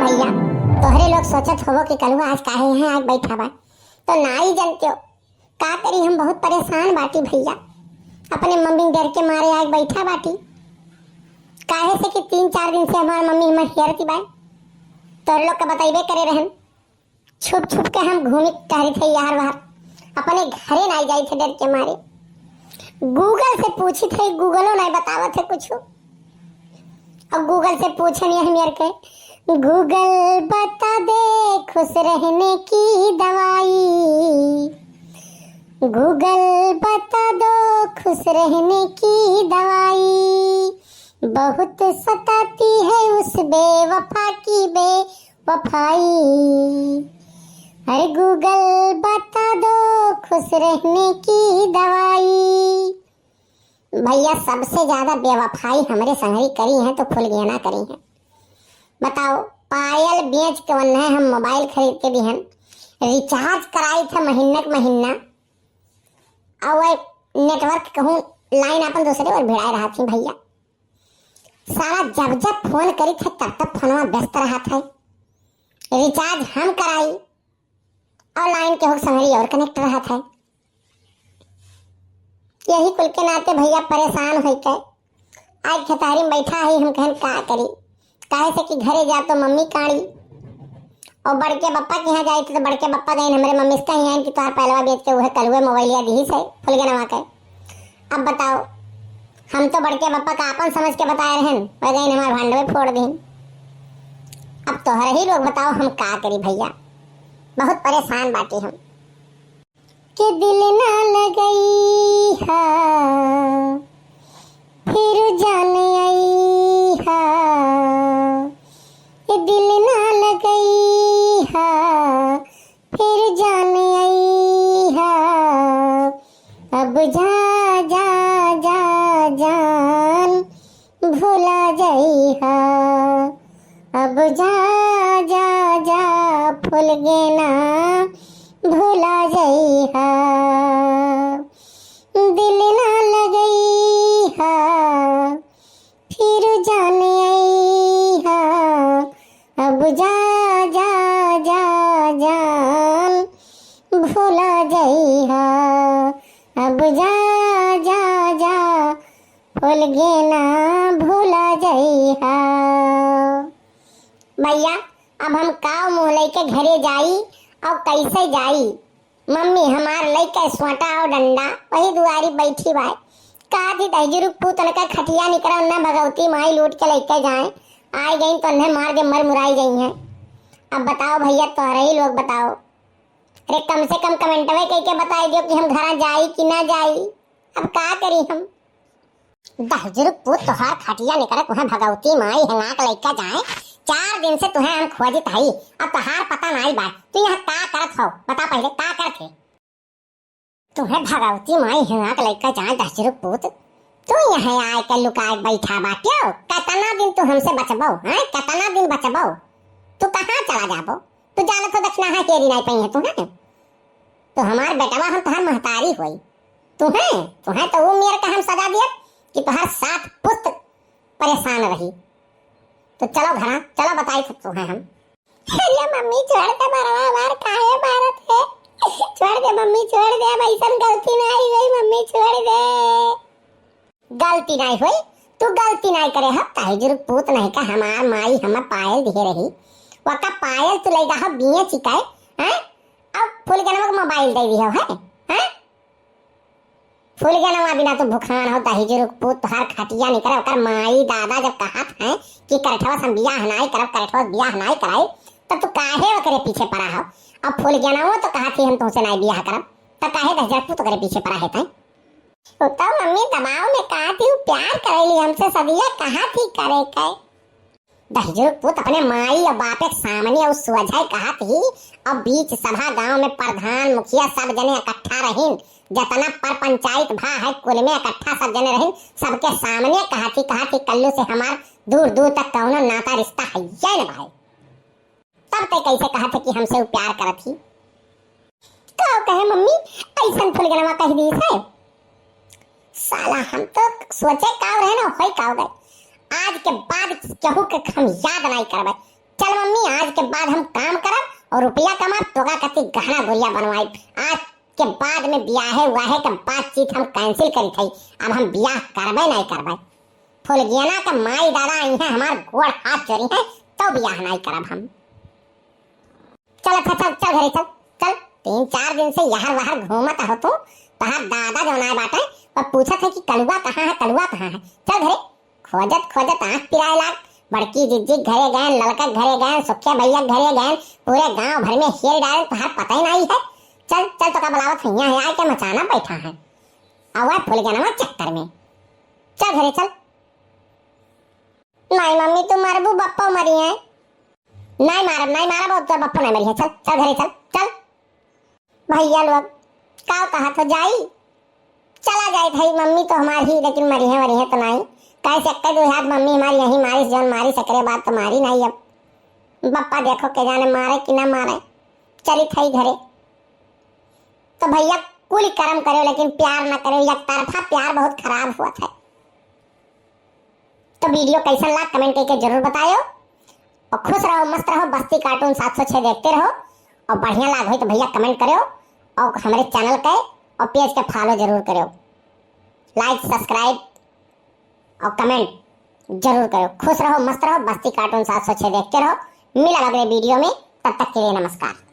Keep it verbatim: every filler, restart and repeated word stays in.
भइया, तोहरे लोग सोचत होबो कि कलुआ आज काहे यहाँ आके बैठा बा, तो नाई जनत्यो। का करी, हम बहुत परेशान बाटी भइया, अपने मम्मी के डर के मारे आके बैठा बाटी। काहे से कि तीन चार दिन से हमार मम्मी हमर हेरती बाय, तोहरे लोग का बतइबे करे रहन। छुप छुप के हम घूमित टहरित है यार बाहर, अपने घरे नाई जाइत है डर के मारे। Google से पूछित है, Googleओ नाई बतावत है कुछ। अब Google से पूछन यह मेर के, "Google बता दे खुश रहने की दवाई, Google बता दो खुश रहने की दवाई, बहुत सताती है उस बेवफा की बेवफाई, अरे Google बता दो खुश रहने की दवाई।" भइया, सबसे ज्यादा बेवफाई हमरे संगरी करी है तो फुलगेना करी है। बताओ, पायल बेच के वन्हे हम मोबाइल खरीद के दिहन, recharge कराई थे महीना के महीना, और वह network कहूँ line अपन दूसरे ओर भिड़ाए रहा थी भइया। साला जब जब फोन करी थे तब तब फोनवा व्यस्त रहा था, recharge हम कराई और line के होक संगरी और connect रहा था। यही कुल के नाते भइया परेशान होई के आज खेतहरी में बैठा है, हम कहन का करी, काहे से कि घरे जा तो मम्मी काड़ी, और बड़के बप्पा के यहाँ जाइत तो बड़के बप्पा गइन हमरे मम्मी से कहीं आइन कि तोहार पहलवा बेच के उहे कलुए मोबाइलिया दिहिस है फुलगेनवा के। अब बताओ, हम तो बड़के बप्पा का आपन समझ के बताए रहन, वह गइन हमार भांडवे फोड़ दीन। अब तोहरे ही लोग बताओ हम का करी भइया, बहुत परेशान बाटी हम। के दिल ना लगई हा, फिर जान आई हा। के दिल ना लगई हा, फिर जान आई हा। अब जा, जा, जा, जान, भुला जइहा। अब जा, जा, जा, फुलगेना, भुला जइहा। दिल ना लगइहा, फिर जान अइहा। अब जा, जा, जा, जान, भुला जइहा। अब जा, जा, जा, फुलगेना, भुला जइहा। भइया, अब हम काव मुँह लइके घरे जाई और कइसे जाई? मम्मी हमार लइके सोटा और डंडा वही दुआरी बैठी बाय। कहत ही दहिजरू के पूत उनका खटिया निकरा, उन्हें भगवती माई लूट के लइके जाए। आइ गइन तो उन्हें मार के मर मुराई जइहैं। अब बताओ भइया, तोहरे ही लोग बताओ। अरे कम से कम कमेंटवे कइके बताइ दियो कि हम घरा जाई कि ना जाई। अब का करी हम? दहिजरू के पूत तोहार खटिया निकरत उहें भगवती माई हेंगाक लइका जाए। चार दिन से तुहें हम खोजित हई, अब तोहार पता नाई बा। तू यहाँ का करत हो? बता पहिले का करत है? तुहें भगवती माई हेंगाक लइका जाए दहिजरू के पूत। तू यहाँ आए के लुकाए बैठा बाट्यो। कतना दिन तू हमसे बचबो, हैं? कतना दिन बचबो? तू कहाँ चला जाबो? तू जानत हो दक्षिणा है केरी नाई पइहैं तुहें। तो हमार बेटवा हम तोहार महतारी होई। तुहें, तुहें तो वो मेर का हम सजा दिया कि तोहार सात पुस्त परेशान रही। तो चलो घरा, चलो बताई थे तुहें हम। अरे मम्मी छोड़ दे बरवा हमार, काहे मारत है? छोड़ दे मम्मी, छोड़ दे, अब अइसन गलती नाई होई मम्मी, छोड़ दे। गलती नाई होई, तू गलती नाई करे हो, दहिजरू के पूत नहीं का हमार माई हमें पायल दिहे रही, वका पायल तू लइगा हो बिये चिकाए, हैं? अब फुलगेनवा के मोबाइल दे दिहो, हैं? हैं? फुलगेनवा बिना तू भुखान हो, दहिजरू के पूत तोहार खटिया निकरे, ओकर माई दादा जब कहत हैं कि करठवा से हम बियाह नाई करब, करठवा से बियाह नाई कराई, तो तू काहे ओकरे पीछे पड़ा हो? अब फुलगेनवा तो कहत ही हम तुमसे नाई बियाह करब, तो काहे दहिजरू के पूत ओकरे पीछे पड़ा है तैं? उ तो मम्मी दबाव में कहत ही, उ प्यार करेली हमसे, सदिया कहत ही करे के। दहिजरू के पूत अपने माई और बापे के सामने और सोझाई कहत ही, और बीच सभा गांव में प्रधान, मुखिया सब जने इकट्ठा रहिन, जतना पर पंचायत भा है कुल में इकट्ठा सब जने रहिन, सबके सामने कहत ही, कहत ही कल्लू से हमार दूर दूर तक कौनो नाता रिश्ता है न भाई। तब तै कैसे कहत है कि हमसे उ प्यार करत ही? का कहे मम्मी, अइसन फुलगेनवा कह दीस है। साला हम तो सोचे काव रहे ना, होई काव गए। आज के बाद केहू के हम याद नाई करबे। चल मम्मी, रुपया कमाब, तोका कति गहना गुरिया बनवाइब। आज के बाद में बियाहे उआहे के बातचीत हम cancel करित हई। अब हम बियाह करबे नाहीं करबे। फुलगियना के माई दादा अइहें, हमार गोड़ हाथ जोरिहें, तउ बियाह नाहीं करब हम। चल अच्छा, चल, चल घरे चल, चल। तीन चार दिन से यहर वहर घूमत हो तू। तोहार दादा जौन आए बाटे, पर पूछत है कि कलुआ कहाँ है, कलुआ कहाँ है। चल घरे। खोजत खोजत आँख पिराए लाग। बड़की जिज्जी के घरे गएन, ललका के घरे गएन, सुखिया भैया के घरे गएन, पूरे गाँव भर में हेर डारेन, तोहार पता ही नाहीं है। चल चल, तोका बुलावत हइयाँ है, आए के मचाना बैठा है। आवा फुलगेनवा चक्कर में। चल घरे चल। नाहीं मम्मी, तू मरबू, बप्पो मरिहें। नाहीं मारब, नाहीं मारब, अब तोर बप्पो नाहीं मरिहें। चल चल घरे चल चल। भैया लोग, का कहत हो, जाई? चला जाइत हई, मम्मी तो हमार ही, लेकिन मरिहें वरिहें तो नाहीं। कैसे एक्के दो हाथ मम्मी हमारी यहीं मारिस, जौन मारिस, एकरे बाद तो मारी नाहीं अब। बप्पा देखो के जाने मारे कि ना मारे। चलित हई घरे। तो भैया, कुल करम करेउ, लेकिन प्यार ना करेउ, एक तरफा प्यार बहुत खराब होत है। तो video कैसन लाग, comment करके जरूर बतायो। और खुश रहो, मस्त रहो, बस्ती cartoon सात सौ छह देखते रहो। और बढ़िया लाग होई तो भैया comment करेउ, और हमरे channel के और page के follow जरूर करेउ, like, subscribe और comment जरूर करेउ। खुश रहो, मस्त रहो, बस्ती cartoon सात सौ छह देखते रहो। मिलब अगले video में, तब तक के लिए नमस्कार।